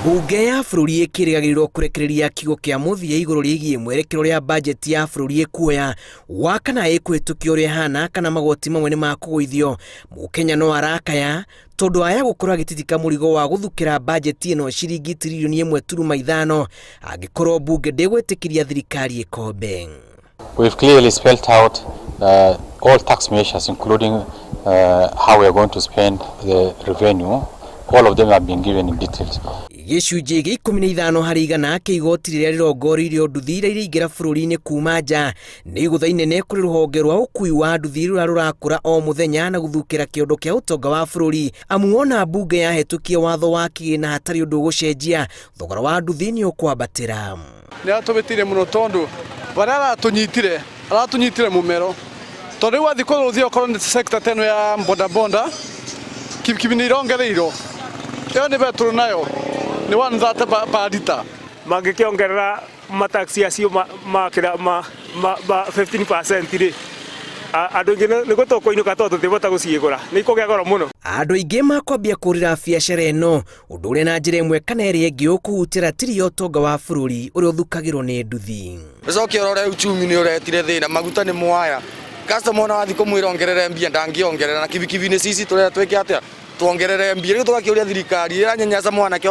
Mbunge ya bũrũri ĩkĩrĩgagĩrĩrwo kũrekereria kiugo kĩa mũthia igũrũ rĩgiĩ mwerekero ũrĩa bajeti ya bũrũri ĩkuoya wa kana ĩkũhĩtũkio ũrĩa ĩhana kana magoti mamwe nĩ makũgũithio. Mũkenya no arakaya tondũ aya gũkorwo agĩtitika mũrigo wa gũthukĩra bajeti ĩno ciringi tiririoni 1.5 angĩkorwo mbunge ndĩgwĩtĩkĩria thirikari ĩkombe. We've clearly spelled out all tax measures, including how we are going to spend the revenue. All of them have been given in details. Gĩcunjĩ gĩa 15% kĩa igoti rĩrĩa rĩrongoreirio nduthi iria iraingĩra bũrũri-inĩ kuma nja nĩ igũtha inene kũrĩ rũhonge rwa ũkui wa nduthi rũrĩa rũrakũra o mũthenya na gũthukĩra kĩondo kĩa ũtonga wa bũrũri, amu ona mbunge yahĩtũkia watho wa kĩgĩna hatarĩ ũndũ ũgũcenjia, thogora wa nduthi nĩ ũkwambatĩra. Nĩ atũbĩtĩire mũno tondũ barĩa aratũnyitire mũmero, tondũ rĩu wathiĩ kũrũthia okorwo nĩ sector ta ĩno ya bodaboda, kibikibi nĩ irongereirwo, ĩyo nĩ betũrũ nayo nĩ 130 per litre. Mangĩkĩongerera mataxi acio makĩra ma 15% rĩ, andũ aingĩ nĩ gũtũkũinũka tondũ tũtingĩhota gũciĩgũra, nĩ ikũgĩa goro mũno. Andũ aingĩ makwambia kũrĩra biacara ĩno, ũndũ ũrĩa na njĩra ĩmwe kana ĩrĩa ĩngĩ ũkũhutia ratiri ya ũtonga wa bũrũri ũrĩa ũthukagĩrwo nĩ nduthi. Ũcoke ũrore uchumi nĩ ũretire thĩna, maguta nĩ mwaya, customer ona wathiĩ kũmwĩra ongerere mbia ndangĩongerera, na kibikibi-inĩ cici tũrera twĩke atĩa tuongerere mbia. Rĩu tũgakĩũria thirikari ĩranyanyasa mwanake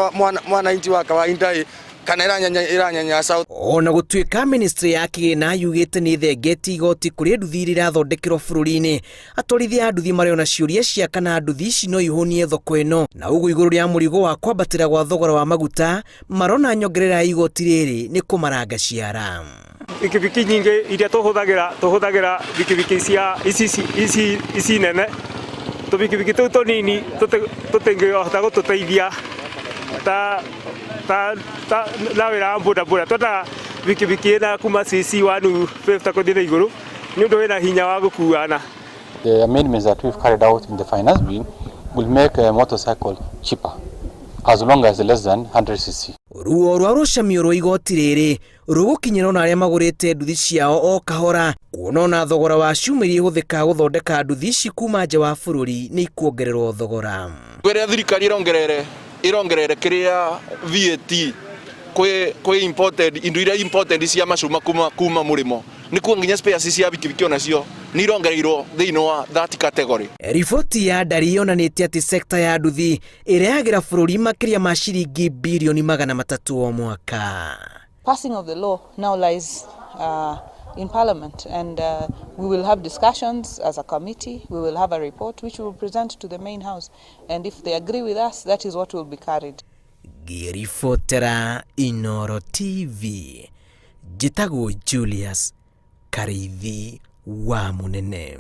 mwananchi wa kawaida ĩ kana ĩranyanyasa. Ona gũtuĩka ministry ya kĩgĩna yugĩte nĩ ĩthengetie igoti kũrĩ nduthi iria irathondekerwo bũrũri-inĩ, atwarithia a nduthi marĩ ona ciũria cia kana nduthi ici no ihũnie thoko ĩno, na ũguo igũrũ rĩa mũrigo wa kwambatĩra gwa thogora wa maguta marona nyongerera ya igoti rĩrĩ nĩ kũmaranga ciara. Bikibiki nyingĩ iria tũhũthagĩra bikibiki cia ici nene, tũbikibiki tũu tũnini tũtingĩhota gũtũteithia ta na wĩra wa bodaboda. Twendaga bikibiki ĩna kuma cc 150 kũthiĩ na igũrũ nĩ ũndũ wĩna hinya wa gũkuana. The amendments that we've carried out in the finance bill will make a motorcycle cheaper as long as less than 100 cc. Ruo rwa rũcamio rwa igoti rĩrĩ rũgũkinyĩra ona arĩa magũrĩte nduthi ciao o kahora, kuona ona thogora wa cuma iria ihũthĩkaga gũthondeka nduthi ici kuma nja wa bũrũri nĩ ikuongererwo thogora. Rĩrĩa thirikari ĩrongerere kĩrĩa VAT kwĩ imported indo iria imported cia macuma kuma mũrĩmo, nĩkuo nginya spares cia bikibiki onacio nĩ irongereirwo thĩinĩ wa that category. Riboti ya ndari yonanĩtie atĩ sekta ya nduthi ĩrehagĩra bũrũri makĩria ma ciringi birioni 300 o mwaka. Passing of the law now lies in Parliament, and we will have discussions as a committee. We will have a report which we will present to the main house, and if they agree with us, that is what will be carried. Ngĩribotera Inoro TV, njĩtagwo Julius Kariithi wa Mũnene.